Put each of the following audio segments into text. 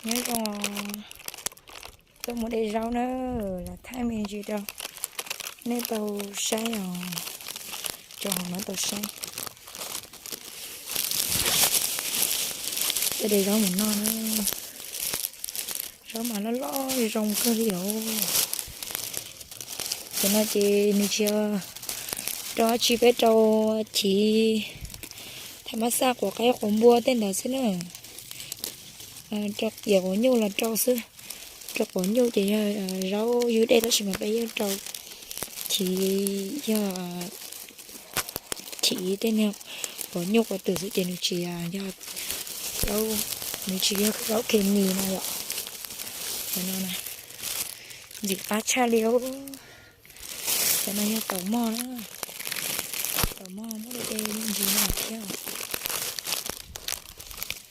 Nyob zoo, tuaj mus de zaub na, los thaij me ntsis rau nej tau saib os, rau hauv no tau saib. Tuaj de zaub mus noj na, zaub mas loj loj zoo kawg li os. Cov no ces nws tsis rau dab tsi, peb rau chiv tham mab xaj quav qaib quav npua tej ntawd xwb na. Rau yam quav nyuj los rau xwb. Rau quav nyuj ces yog zaub ywj dej tab sis mas peb yeej rau chiv, yog chiv tej niag quav nyuj quav twm xwb ces nws tsis yog, nws tsis yog zaub khes mis no yom. Cov no ntxim qab tshaj li. Cov no yog taum mog na, taum mog muab de me ntsis no thiab.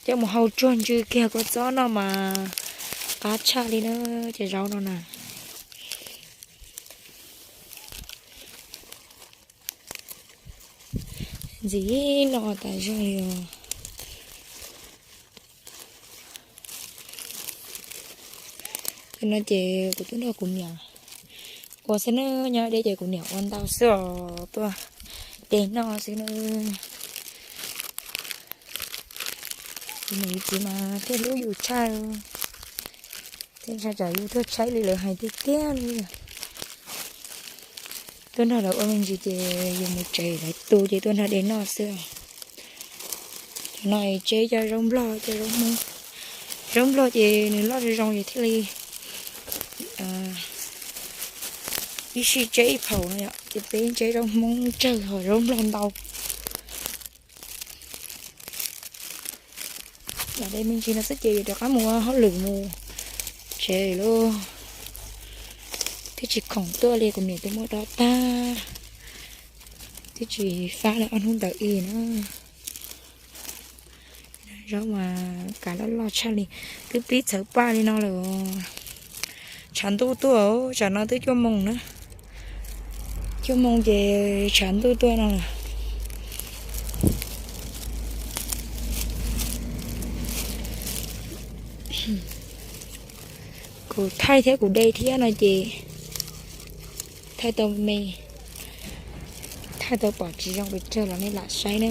Coj mus hau tsuag ntsws kiag kua txob no mas qab tshaj li na, cov zaub no na. Ntxim no tas zog li os. Cov no ces kuv tuaj nrog kuv niam ua xwb na, nyob deb ces kuv niam ua ntau xwb os, tuaj de noj xwb na. Kuv niam txiv mas thiaj hlub yus tshaj, thiaj tshaj tsam yus tuaj tshaib li lawv hais tiag tiag li. Tuaj nrog lawv ua me ntsis ces yus mus tsev lawv tu ces tuaj nrog de noj xwb. Cov no tseb cov zaub nplog, cov zaub nplog ces nws loj zoo zoo ces thiaj li ib sij tseb ib phaum no yom, ces peb tseb zaub hmoob tsawg ho zaub nplog ntau. Los de me ntsis no xwb ces yuav rov qab mus ua hauj lwm mus tsev lauj. Twb tsis khoom tuaj li, kuv niam twb muab dob tag, twb tsis fab li ob hnub ntawd ib na. Zaub mas kav loj loj tshaj li, twb pib txhawv paj li no lawm. Tshav ntuj tuaj, tsam no twb cuaj moos na, cuaj moos ces tshav ntuj tuaj no lawm. Kuv thaij thiab kuv de thiab no ces thaij tau me, thaij tau pom tsis zoo pes tsawg los nej lam saib na,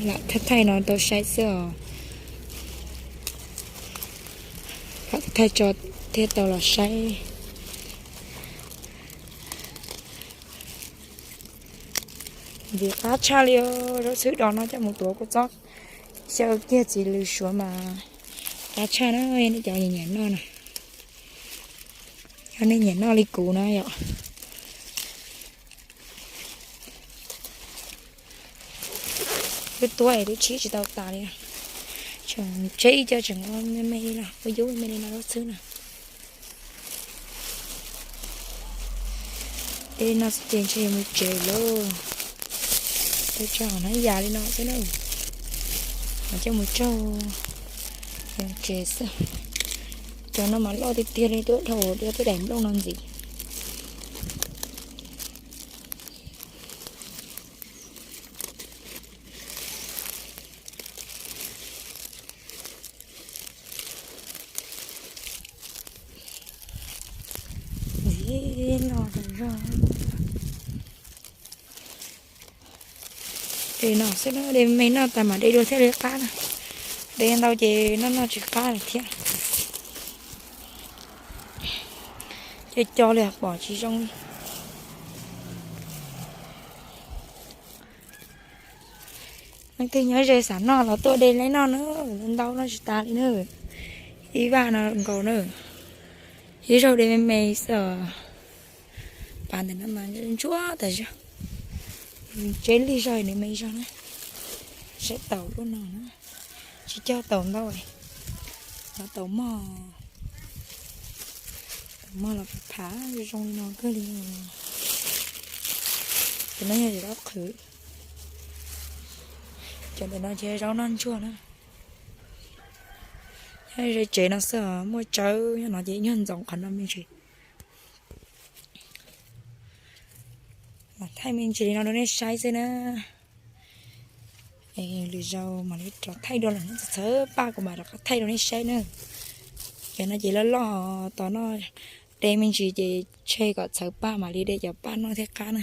lam thaij thaij no tau saib xwb os. Lam thaij tso thiaj tau los saib. Ntxim qab tshaj li os, zaub txhwb dos no coj mus tuav kua txob xyaw kiag txiv lws suav mas qab tshaj na, nej cov nyiam noj na. Yog nej nyiam noj li kuv na yom. Twb tuab es twb tshib tsis tau tas li. Tseem tseb ib co tseem me me li no, ua yub me me li no zaub txhwb na. Tej no xwb ces ntshe yuav mus tsev lauj. Peb tso hauv hnab yas li no xwb na, mas coj mus tsaug yuav tsev xwb. Cov no mas loj tiag tiag li, tuaj dhau dua tej daim nplooj no ntxiv. Ntxim no tas zog. De no xwb na, de me noj tas mam de dua thiaj li qab na. De ntau ces noj noj tsis qab lawm thiab. Co co li pom tsis zoo li. Leej twg nyob ze xav noj los tuaj de leb noj na, ntau noj tsis tas li na. Ib vaj no nkaus na. Ib zaug de me me xwb os. Pas ntawm no mas ntsuab tas zog. Tseb lig zog nws me zog na. Saib taum lub no na. Tsis cog taum ntau, los taum mog. Taum mog los phav zoo li no kawg li. Cov no yog zaub qhwv. Cov ntawm no ces zaub noj ntsuag na. Nyob ze tsev no xwb, muaj tsawb nyob no ces nyuag ntxoov qhov no me ntsis. Mas thaij me ntsis li no rau nej saib xwb na. Lwm zaus mam li rov thaij dua lawm, txhawv paj kuv mam rov qab thaij rau nej saib na. Cov no ces loj loj tos noj, de me ntsis ces tseg kom txhawv paj mam li de cov paj noj thiaj qab na.